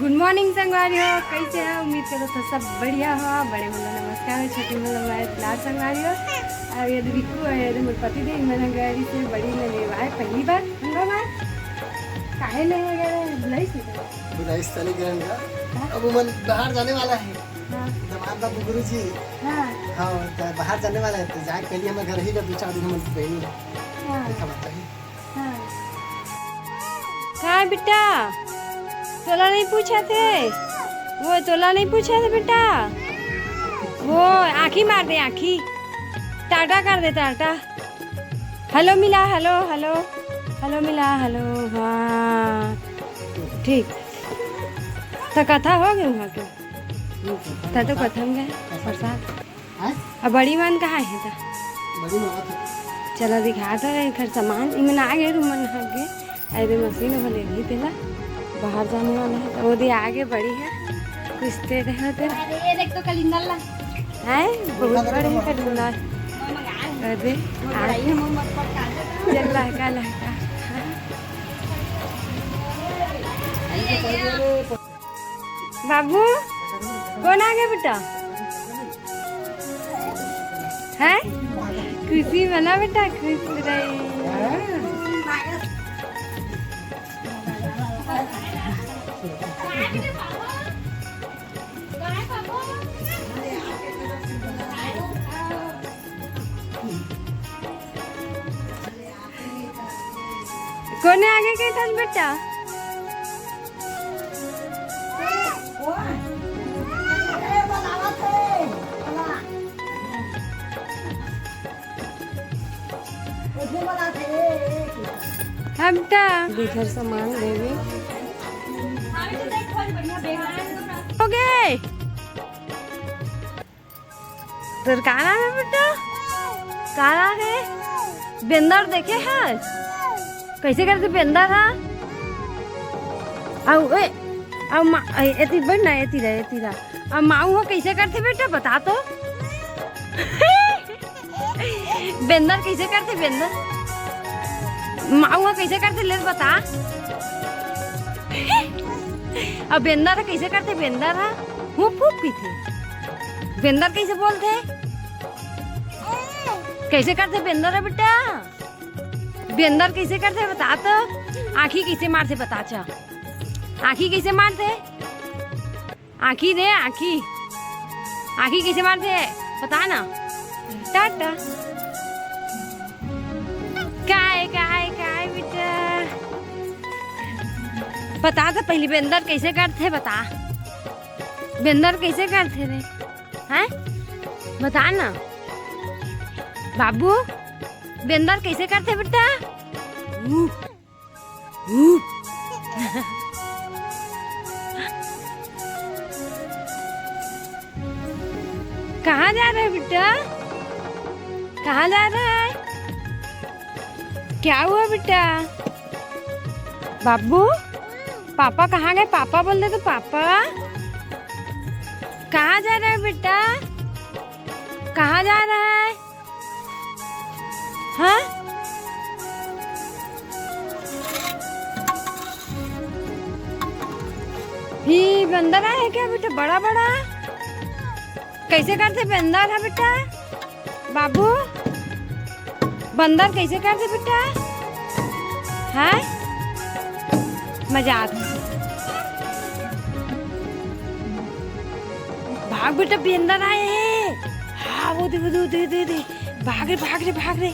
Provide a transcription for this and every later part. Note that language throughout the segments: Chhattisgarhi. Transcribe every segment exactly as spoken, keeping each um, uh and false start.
गुड मॉर्निंग संगवारी हो, कैसे हो? उम्मीद करो तो सब बढ़िया हो। बड़े मन ला नमस्कार हो, छोटे मन ला मोर प्यार संगवारी हो। और ये रिक्कू है, ये मोर पति देव, मन गाड़ी से बड़ी ने लेवाए पहली बार। हम लोग आए, काहे ले गए? बुलाइस नहीं तो। बुलाइस चले गए हम लोग। हाँ? अब मन बाहर जाने वाला है। हाँ। जब आपका गुरु जी। हाँ। हाँ, तो बाहर जाने वाला है, तो जाए पहले हम घर ही ला दो चार दिन हम पहले। हाँ। देखा बात है। हाँ। काय बेटा, तोला नहीं पूछा थे? वो तोला नहीं पूछा थे बेटा? वो आँखी मार दे, आँखी। टाटा कर दे, टाटा। हेलो मिला, हेलो, हेलो। हेलो मिला, हेलो। हाँ, ठीक। तो कथा हो गई वहाँ के? तो, तो कथा में गए, प्रसाद। हाँ? अब बड़ी मन कहाँ है ता? बड़ी मन आत है। चला दिखा तो रे, एकर सामान। इमन आ गए, रूम मन आ गए। अरे मशीन हो ले भी तेला। बाहर जाने वाला है। वो दे आगे बड़ी है। कुछ दे रहे हो तेरा। अरे ये देख तो कलिंदर ला। है? बहुत बड़े है कलिंदर। अरे, आ। चल लहका, लहका। बाबू, कौन आ गया बेटा? है? खुशी मना बेटा, खुश रही। कोने आगे के थन बेटा? हम ता बिखर सामान लेवे। हो गए। तोर का नाम है बेटा? का नाम है? बेंदर देखे हस? कैसे करथे बेंदर हा? अउ ए, अउ मा-, ए, एती बैठ ना, एती रह, एती रह। अउ माऊ हा कैसे करथे बेटा, बता तो। बेंदर कैसे करथे बेंदर? माऊ हा कैसे करथे, ले बता। अब बेंदर हा कैसे करथे बेंदर हा? हुप हुप पीथे। बेंदर कैसे बोलथे? कैसे करथे बेंदर हा बेटा? बेंदर कैसे करथे बता तो। आँखी कैसे मारथे बता चा। आँखी कैसे मारथे? आँखी दे, आँखी। आँखी कैसे मारथे? बता ना। टाटा। काय, काय, काय बेटा? बता तो पहली बेंदर कैसे करथे, बता। बेंदर कैसे करथे रे? हैं? बता ना। बाबू, बेंदर कैसे करथे बेटा? हू, हू। कहाँ जा रहा है बेटा? कहाँ जा रहा है? क्या हुआ बेटा? बाबू, पापा कहाँ गए? पापा बोल दे तो, पापा। कहाँ जा रहा है बेटा? कहाँ जा रहा है? हाँ? ही बंदर आए है क्या बेटा, बड़ा बड़ा? कैसे करथे बंदर हा बेटा? बाबू, बंदर कैसे करथे बेटा? हाँ, मजाक। भाग बेटा, बंदर आए हे। हाँ, वो दे, वो दे, वो दे, वो दे, वो दे। भाग रे, भाग रे, भाग रे।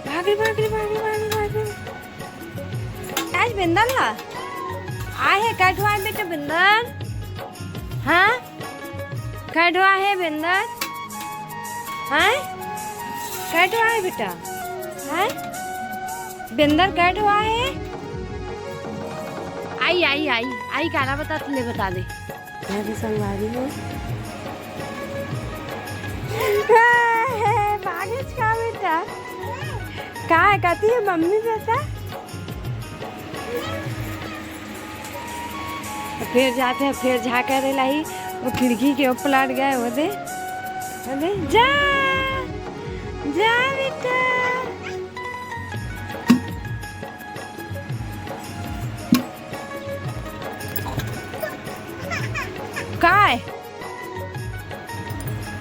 भाग रे, भाग रे, भाग रे, भाग रे, भाग रे। आज बंदर हा? आए हे, कठवा बेटा बंदर। हाँ? कठवा हे बंदर? हैं? कठवा हे बेटा? हैं? बंदर कठवा हे? आई, आई, आई, आई, काला बता, ले बता दे। मैं भी संगवारी हूँ। बागेच का बेटा? का है, कती है मम्मी बेटा? फेर जाथे, फेर झांके रे लाही, वो खिड़की के ओ पलट गए, वो दे, वो दे, जा, जा बेटा। काय?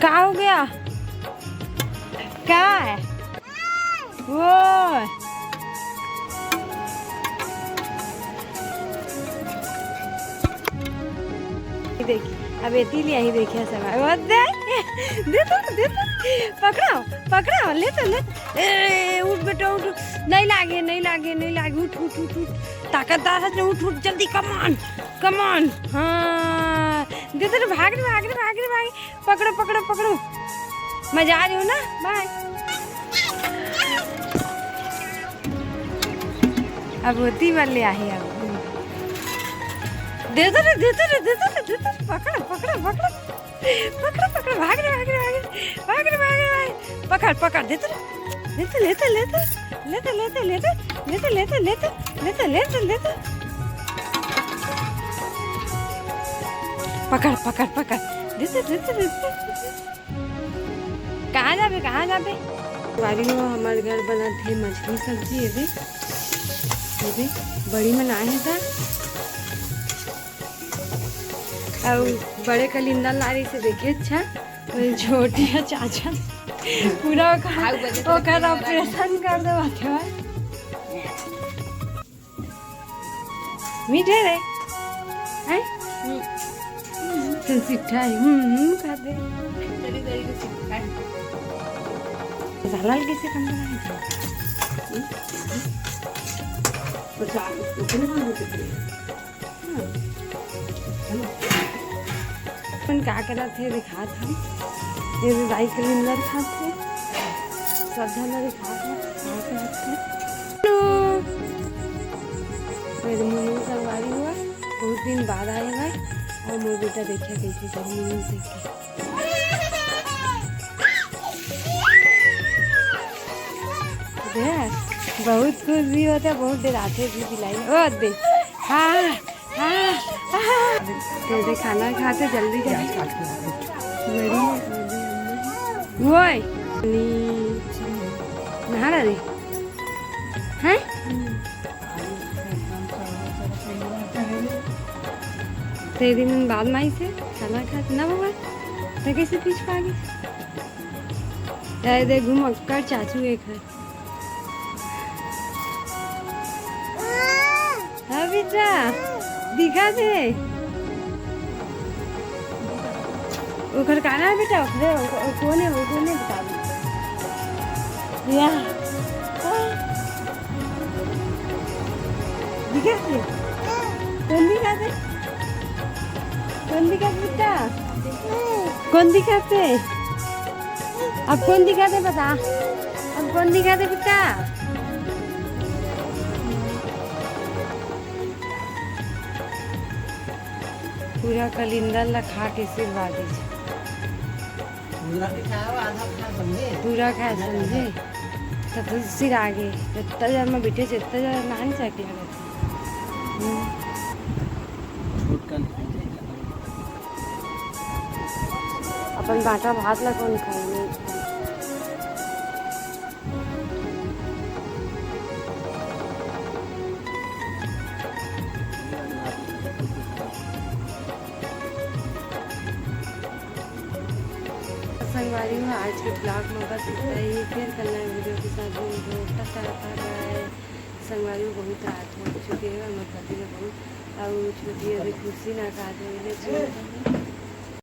का हो गया? काय? वो देखी, अब एती ले आही, देखिए सब। वो दे, दे तो, दे तो। पकड़ो, पकड़ो, ले तो, ले। ए, उठ बेटा, उठ। नहीं लागे, नहीं लागे, नहीं लागे। उठ, उठ, उठ, उठ। ताकतदार है, उठ, उठ, जल्दी, come on, come on। हाँ, दे तो, भाग रे, भाग रे, भाग रे, भाग। पकड़ो, पकड़ो, पकड़ो। मैं जा रही हूँ ना, बाय। अब होती वाले आहे अब। दे दो रे, दे दो रे, दे दो रे, दे दो रे। पकड़ो, पकड़ो, पकड़ो। पकड़ो, पकड़ो, भाग रे, भाग रे, भाग रे। भाग रे, भाग रे, भाग रे। पकड़, पकड़, दे दो रे। ले तो, ले तो, ले तो। ले तो, ले तो, ले तो। ले तो, ले तो, ले तो। ले तो, ले तो, ले तो। पकड़, पकड़, पकड़। दे तो, दे तो, दे तो। कहाँ जाबे, कहाँ जाबे? संगवारी हो, हमर घर बनत हे मछली सब्जी। एदे, एदे, बड़ी मन आए हे ता। अउ बड़े कलिंदर लारी से देखे, अच्छा, वो छोटी है चाचा, पूरा ओकर, ओकर ऑपरेशन कर दे बाटे भाई। मीठे रे, हैं? हम्म। सिट्ठा है, हम्म, हम्म, खा दे। मसाला कैसे कम बना है? अपन का करत हे दिखात हन। ये भी दाई कलिंदर खात हे, सब झन ला दिखात हे का करत हे। हेलो, मेरे मुन्नी संगवारी हो, बहुत दिन बाद आए भाई। और मोर बेटा देखिए कैसे जमीन देख के दे, बहुत खुश भी होता, बहुत डराथे भी बिलाई। ओ दे, हाँ, हाँ, हाँ। दे, दे, खाना खाते जल्दी कर। वोए, नी, नहा रहा रे, हैं? तेरे दिन बाद माई से खाना खाते ना बाबा, तो कैसे पीछ पागे? दे, दे, घुमक्कड़ चाचू एक है। हाँ बेटा, दिखा दे। ओकर का नाम है बेटा? ओकरे, ओ, ओ, कौन है? वो कौन है? बता दे। या। हाँ। दिखा दे। कौन दिखा दे? कौन दिखा दे बेटा? कौन दिखा दे? अब कौन दिखा दे बता? अब कौन दिखा दे बेटा? पूरा कलिंदर ला खा के सिरवा दीजिए। पूरा के खाओ, आधा खा समझे। पूरा खाए समझे। तब तो सिर आगे, जितना जब मैं बैठे से इतना ज़्यादा नहा नहीं सके। हम्म। छोटकन। अपन बांटा भात ला कौन खाए? संगवारी हो, आज के vlog में बस इतना ही। फिर कल नए video के साथ मिलबो। Tata, bye bye। संगवारी हो, बहुत रात हो चुके हे, हमर पति ल बहुत, अउ छोटी अभी खुशी ना का दे ले।